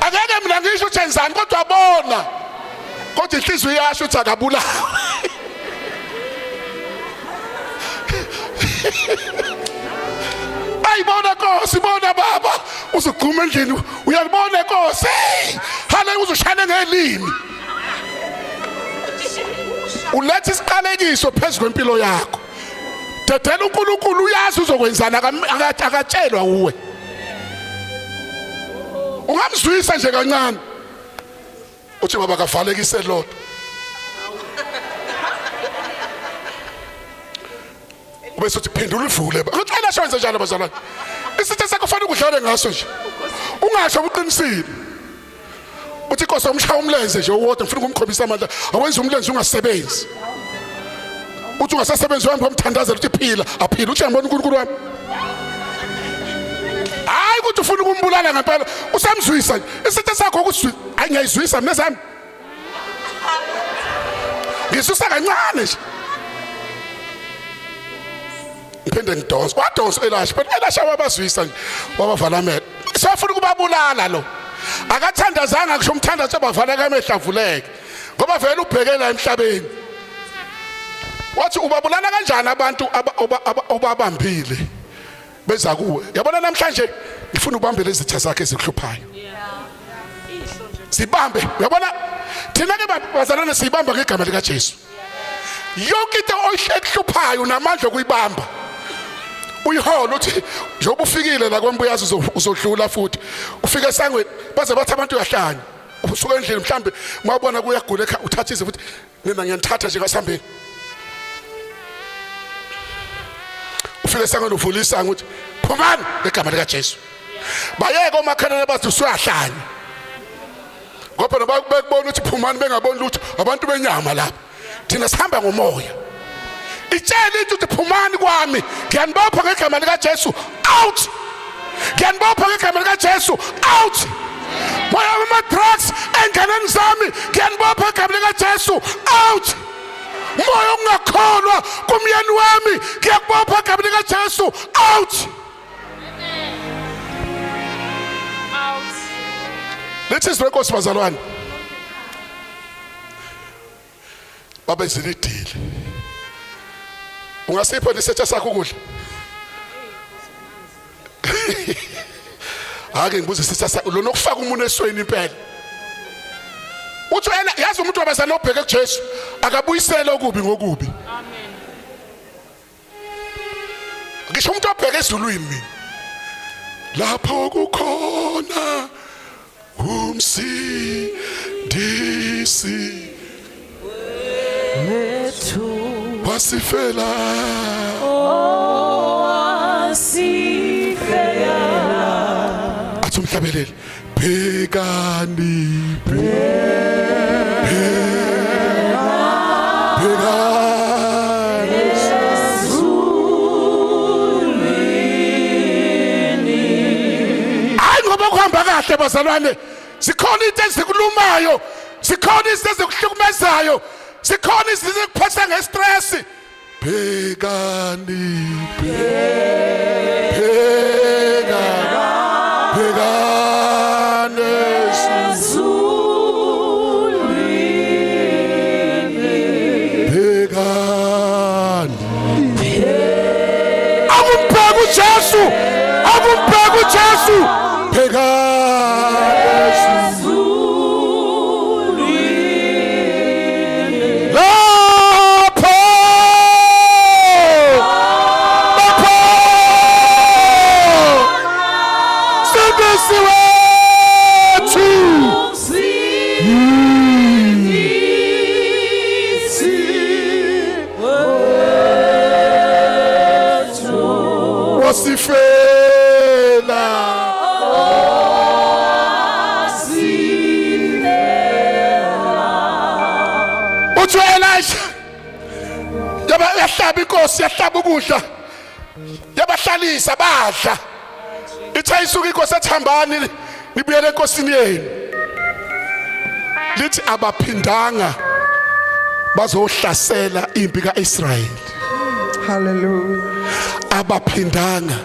Angeke mina ngisho ukuthi enzani, kodwa bona, kodwa inhliziyo iyasho ukuthi akabulawa. Ayibona Nkosi, bona baba, uzugcuma endlini uyalibona Nkosi, hale uzoshana ngelimi, uletha isiqalekiso phezu kwempilo yakho. Dedela uNkulunkulu, uyazi uzokwenzana, akatshelwa uwe. Ungamzwisa nje kancane uthi baba kavalekise lodwa, ubese uthi phendula uvule. Ngicela shwenze njalo bazalwane, isitha sakho fanele ukudlale ngaso nje, ungasho uqinisile uthi inkosi umshaya umlenze nje owodwa, ngifuna ukumkhombisa amandla. Awenza umlenze ungasebenzi, uthi ungasasebenzi wami, wamthandazela uthi phila, aphila, uthi ngiyambona uNkulunkulu wami. Hayi ukuthi ufuna ukumbulala ngempela, usamzwisa nje isitha sakho ukuthi hayi ngiyayizwisa mina zami, ngisusa kancane nje ngiphinde ngidonse. Wadonsa Elisha, but Elisha wabazwisa nje, wabavala amehlo. Safuna ukubabulala, lo akathandazanga kusho umthandazo bavala kamehlo avuleke, ngoba vele ubhekela emhlabeni. Wathi ubabulala kanjani abantu obabambile beza kuwe? Yabona namhlanje ngifuna ubambele izitha zakhe ezikuhluphayo, sibambe. Uyabona thina ke bazalwane, siyibamba ngegama lika Jesu. Yonke into oyihlehluphayo unamandla okuyibamba, uyihola. Uthi njengoba ufikile la kwambuyazi, uzodlula futhi ufike esangweni, baze bathi abantu uyahlanya. Usuka endlini mhlambe mawubona kuyagula ekhaya, uthatha ize futhi mina ngiyanithatha nje kasambeni. Ufike esangweni, uvula isango, uthi phumani ngegama lika Jesu. Bayeke omakhelwane bathi usuyahlanya, ngoba noba bekubona ukuthi phumani, bengaboni lutho abantu benyama lapha. Thina sihamba ngomoya. Itshele into ukuthi phumani kwami, ngiyanibopha ngegama lika Jesu, out. Ngiyanibopha ngegama lika Jesu, out. Moya wama-drugs enganeni zami, ngiyanibopha ngegama lika Jesu, out. Moya okungakholwa kumyeni wami, ngiyakubopha ngegama lika Jesu, out. Out. Lithi izwi lenkosi bazalwane, babezilidile. Ungasipha nisetsha sakho ukudla? Ake ngibuze isitha sakho lona okufaka umuntu esweni impela. Uthi wena yazi umuntu wabazana obheke kuJesu akabuyisele okubi ngokubi. Amen. Ngisho umuntu obheke ezulwini mina, lapho kukhona umsindisi wethu wasifela, owasifela. Athi umhlabeleli, bhekani, bhekani. Hayi ngoba kuhamba kahle bazalwane, zikhona into ezikulumayo, zikhona izinto ezikuhlukumezayo, zikhona izinto ezikuphatha ngestress. Bhekani, bhekani, bhekani bhekani. Akumbheka uJesu, akumbheka uJesu, bhekani lapho, lapho Msindisi wethu. Uthi uElisha yaba yahlaba inkosi, yahlaba ukudla, yabahlalisa badla. Ithe isuka inkosi ethambani nibuyele enkosini yenu. Lithi abaphindanga bazohlasela impi kaIsrayeli. Hallelujah. Abaphindanga.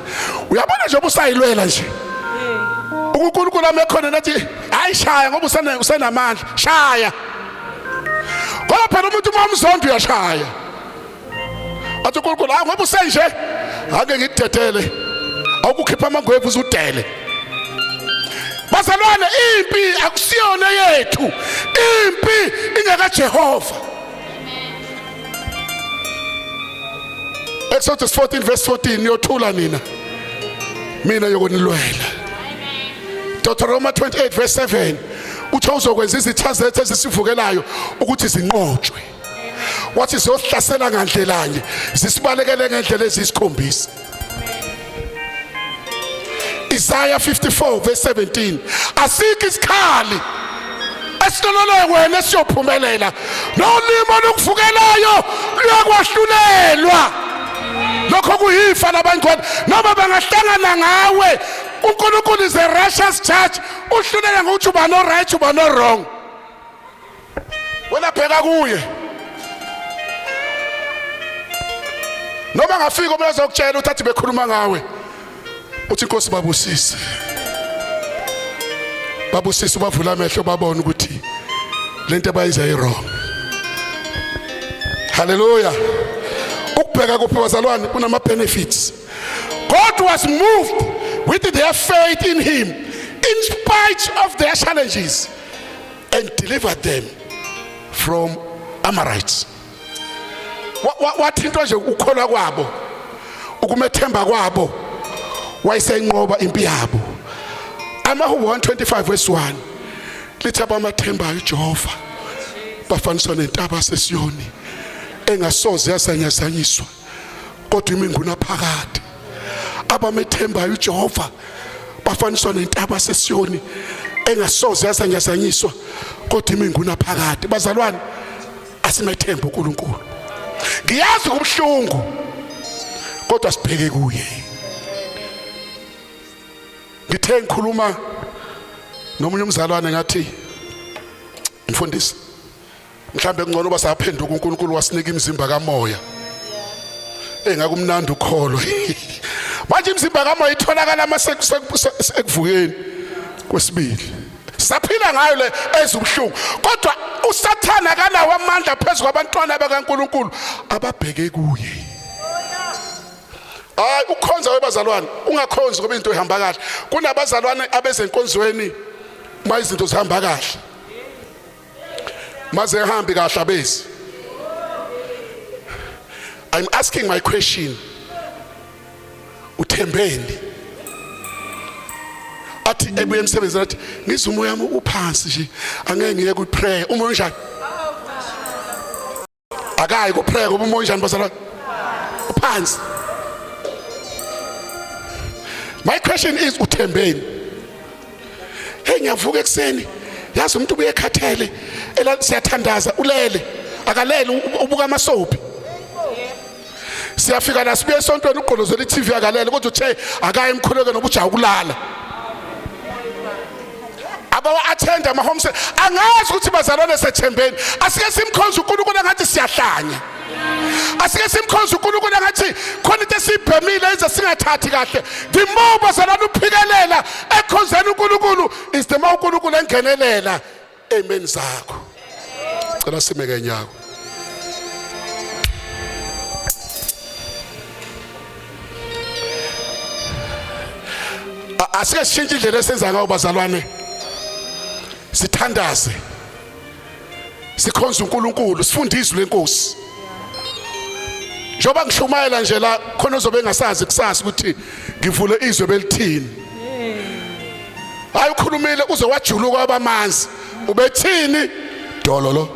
Uyabona nje ubusayilwela nje. UNkulunkulu ame khona nathi hayi shaya ngoba usenamandla, shaya. Ngoba phela umuntu uma umzondo uyashaya. Athi uNkulunkulu hayi ngoba usenje ake ngikudedele. Awukukhipha amangwevu uzudele. Bazalwane, impi akusiyona yethu, impi ingekaJehova. Exodus 14 verse 14, niyothula nina, mina yokunilwela. Deuteronomy 28 verse 7 uthe uzokwenza izitha zethu ezisivukelayo ukuthi zinqotshwe. Wathi ziyosihlasela ngandlelanye, zisibalekele ngendlela eziyisikhombisa. Isaiah 54 verse 17, asikho isikhali esilolole wena esiyophumelela, nolimi olukuvukelayo luyakwahlulelwa. Lokho kuyifa labangcwele, noma bangahlangana ngawe. uNkulunkulu is a righteous judge, uhlulela ngokuthi uba no right, uba no wrong. Wena bheka kuye. Noma ngafika umuntu azokutshela ukuthi athi bekhuluma ngawe, uthi inkosi babusise, babusise, ubavula amehlo babone ukuthi lento abayenza i-wrong. Haleluya. Ukubheka kuphi bazalwane kunama benefits. God was moved with their faith in him in spite of their challenges and delivered them from Amorites. Wathintwa nje ukukholwa kwabo, ukumethemba kwabo, wayesenqoba impi yabo. Amahubo 125 verse 1 lithi abamathembayo uJehova bafaniswa nentaba sesiyoni engasoze yasanyazanyiswa, kodwa imi ngunaphakade. Abamethembayo uJehova bafaniswa nentaba sesiyoni engasoze yasanyazanyiswa, kodwa imi ngunaphakade. Bazalwane, asimethembe uNkulunkulu. Ngiyazi kubuhlungu, kodwa sibheke kuye. Ngithe ngikhuluma nomunye umzalwane ngathi, mfundisi, mhlambe kungcono basaphenduka uNkulunkulu wasinika imizimba kamoya. Engakumnandi ukholo. Manje imizimba kamoya itholakala mase ekuvukeni kwesibili. Saphila ngayo le ezibuhlungu, kodwa uSathana akanawo amandla phezu kwabantwana bakaNkulunkulu ababheke kuye. Hayi ukukhonza webazalwane, ungakhonzi ngoba into ihamba kahle. Kunabazalwane abezenkonzweni uma izinto zihamba kahle, maze ehambi kahle abezi. I'm asking my question, uthembeni? Athi ebuye emsebenzini athi ngizwe umoya wami uphansi nje, angeke ngiye ku prayer. Umoya unjani? Akayi ku prayer ngoba umoya unjani bazalwane? Uphansi. My question is, uthembeni? Hey, ngiyavuka ekuseni, yazi umuntu ubuye ekhathele, ela siyathandaza, ulele, akalele, ubuka amasopi. Siyafika la sibuye esontweni, ugqolozela i-TV, akalele, kodwa uthe akaye emkhulekweni ngoba ujaha ukulala. Abawa-attend ama-home cell. Angazi ukuthi bazalwane sethembeni. Asike simkhonze uNkulunkulu engathi siyahlanya. Asike simkhonze uNkulunkulu engathi khona into esiyibhemile enze singathathi kahle. The more bazalwane uphikelela ekhonzeni uNkulunkulu is the more uNkulunkulu engenelela ey'meni zakho. Cela sime ngenyawo. Asike sishintshe indlela esenza ngayo bazalwane, sithandaze, sikhonze uNkulunkulu, sifunde izwi lenkosi. Njengoba ngishumayela nje la, khona ozobe engasazi kusasa ukuthi ngivule izwe belithini. Hayi ukhulumile uze wajuluka abamanzi, ubethini dolo lo.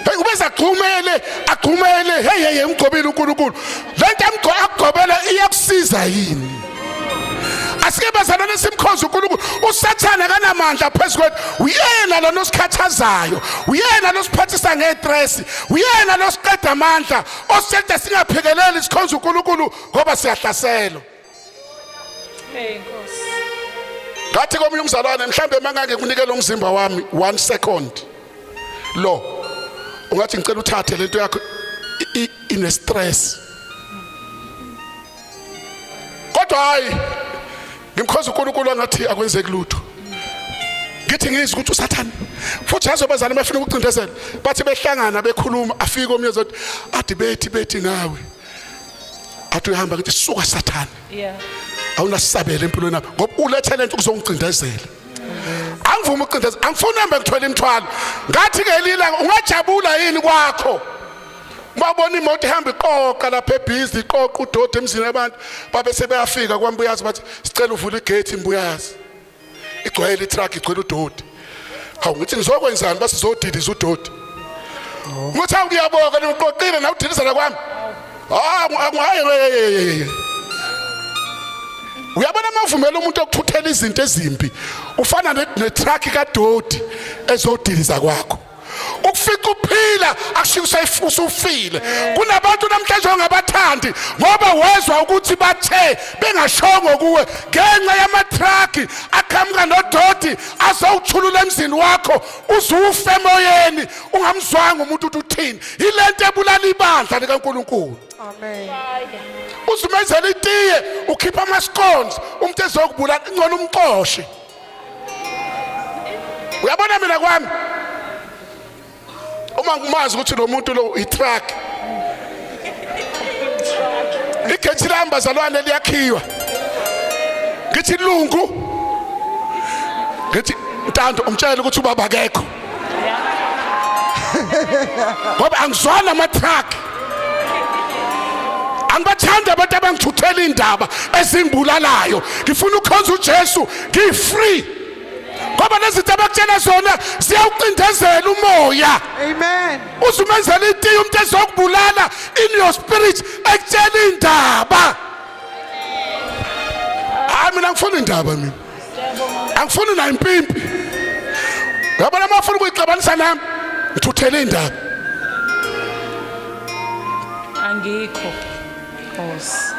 Hey, ubeza agxumele agxumele, hey hey, umgcobile uNkulunkulu. Lento akugcobele iyakusiza yini? Asike bazalwane simkhonze uNkulunkulu. USathane akanamandla phezu kwethu. Uyena lona osikhathazayo, uyena losiphathisa ngestress, uyena losiqeda amandla, osenza singaphekeleli sikhonze uNkulunkulu ngoba siyahlaselwa. Hey Nkosi. Ngathi komunye umzalwane, mhlambe mangange kunikela umzimba wami 1 second lo, ungathi ngicela uthathe lento yakho ine stress. Kodwa hayi, ngimkhonza uNkulunkulu angathi akwenzeki lutho. Ngithi ngizwe ukuthi uSathane futhi yazi abazali bafuna ukucindezela, bathi behlangana bekhuluma, afike omnye ezothi athi bethi ngawe, athi uyahamba, ngithi suka Sathane. Awunasabela empilweni yakho ngoba ulethe lento kuzongicindezela. Angivumi ukucindezela, angifuni hambe ngithwele imithwalo. Ngathi ngelila ungajabula yini kwakho babona imoto ihamba iqoqa lapha ebhizi, iqoqa udodi emzini abantu, babe sebeyafika kwaMbuyazi, bathi sicela uvule igate Mbuyazi, igcwele itruck, igcwele udodi. Hawu, ngithi ngizokwenzani? Basizodiliza udodi. Ngithi hawu, ngiyabonga niqoqile nawe udilizela kwami. Hayi, uyabona uma uvumela umuntu okuthuthela izinto ezimbi, ufana netruck kadodi ezodiliza kwakho. Ukufica uphila akushiwo usufile. Kunabantu namhlanje ongabathandi ngoba wezwa ukuthi bathe bengashongo kuwe, ngenxa yamatruck aqhamuka nodoti azowuthulula emzini wakho, uzufe emoyeni ungamzwanga umuntu ukuthi uthini. Yilento ebulala ibandla likaNkulunkulu. Amen. Uzumenzela itiye, ukhipha ama-scones, umuntu ezokubulala, ingcono umxoshe. Uyabona mina kwami, uma ngimazi ukuthi lo muntu lo i-truck, igethi lami bazalwane liyakhiwa, ngithi lungu, ngithi Ntando umtshele ukuthi ubaba akekho, ngoba angizwani ama-truck, angibathandi abantu abangithuthela indaba ezingibulalayo. Ngifuna ukukhonza uJesu ngi-free, ngoba lezi zinto abakutshela zona ziyawucindezela umoya. Amen. Uzumenzela itiye umuntu ezokubulala in your spirit, ekutshela indaba. Hayi, mina ngifuna indaba, mina angifuni nayo impimpi. Uyabona uma ufuna ukuyixabanisa nami, ngithuthele indaba. Angikho. Nkosi.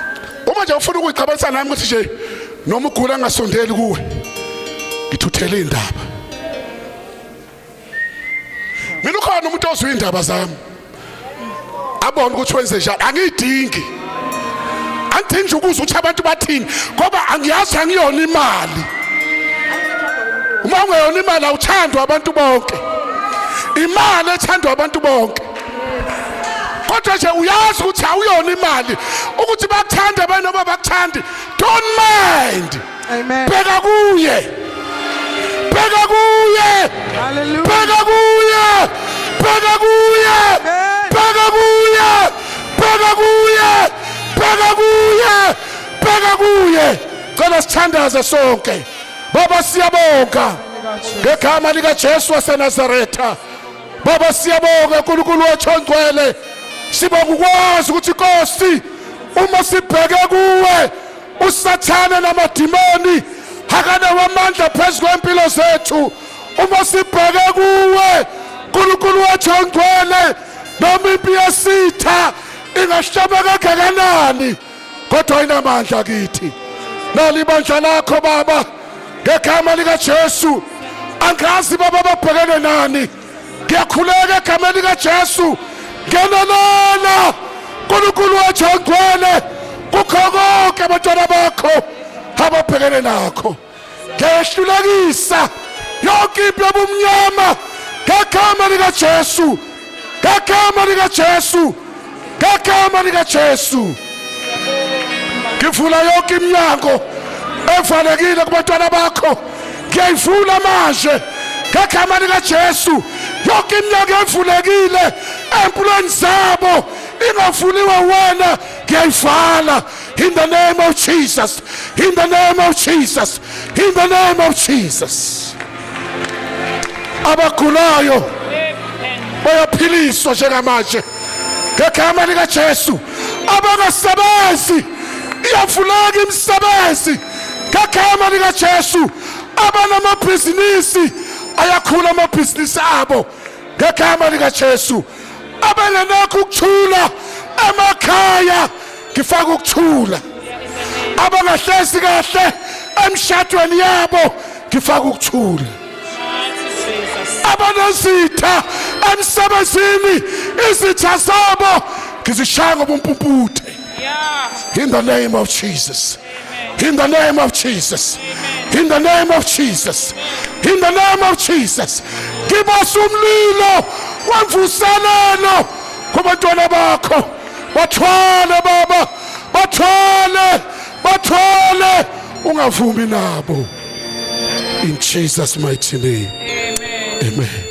Uma nje ufuna ukuyixabanisa nami ukuthi nje noma ugula ngasondeli kuwe, ngithuthele indaba. Mina ukhona umuntu ozwa indaba zami, abone ukuthi wenze njani. Angiyidingi, angidingi ukuzwa ukuthi abantu bathini, ngoba angiyazi, angiyona imali. Uma ungeyona imali awuthandwa abantu bonke. Imali ethandwa abantu bonke, kodwa nje uyazi ukuthi awuyona imali, ukuthi bakuthande abanye noma bakuthandi, don't mind. Amen. Bheka kuye, bheka kuye. Hallelujah. Bheka kuye, bheka kuye. Amen. Bheka kuye, bheka kuye, bheka kuye, bheka kuye. Cela sithandaze sonke. Baba, siyabonga ngegama likaJesu waseNazaretha. Baba, siyabonga uNkulunkulu wethu ongcwele. Sibonga ukwazi ukuthi Nkosi, uma sibheke kuwe, uSathane namadimoni akanawo amandla phezu kwempilo zethu. Uma sibheke kuwe, uNkulunkulu wethu ongcwele, noma impi yesitha ingahlaba kangakanani, kodwa inamandla kithi. Nali ibandla lakho Baba, ngegama likaJesu. Angazi baba babhekene nani, ngiyakhuleka egameni likaJesu, ngenelela uNkulunkulu wethu ongcwele kukho konke abantwana bakho ababhekene nakho. Ngiyahlulekisa yonke impi yobumnyama ngegama likaJesu, ngegama likaJesu, ngegama likaJesu. Ngivula yonke iminyango evalekile kubantwana bakho, ngiyayivula manje ngegama likaJesu. Yonke iminyango evulekile empilweni zabo ingavuliwe wena, ngiyayivala in the name of Jesus, in the name of Jesus, in the name of Jesus. Abagulayo bayaphiliswa njengamanje ngegama likaJesu. Abangasebenzi, iyavuleka imisebenzi. Ngegama likaJesu, abanamabhizinisi ayakhula amabhizinisi abo ngegama likaJesu. Abangenakho ukuthula emakhaya, ngifaka ukuthula. Abangahlezi kahle emshadweni yabo, ngifaka ukuthula. Mighty Jesus. Abanezitha emsebenzini, izitha zabo ngizishaya ngobumpumputhe. In the name of Jesus. In the name of Jesus. In the name of Jesus. In the name of Jesus. Ngibasa umlilo wemvuselelo kubantwana bakho. Bathwale baba, bathwale, bathwale, ungavumi nabo. In Jesus' mighty name. Amen. Amen.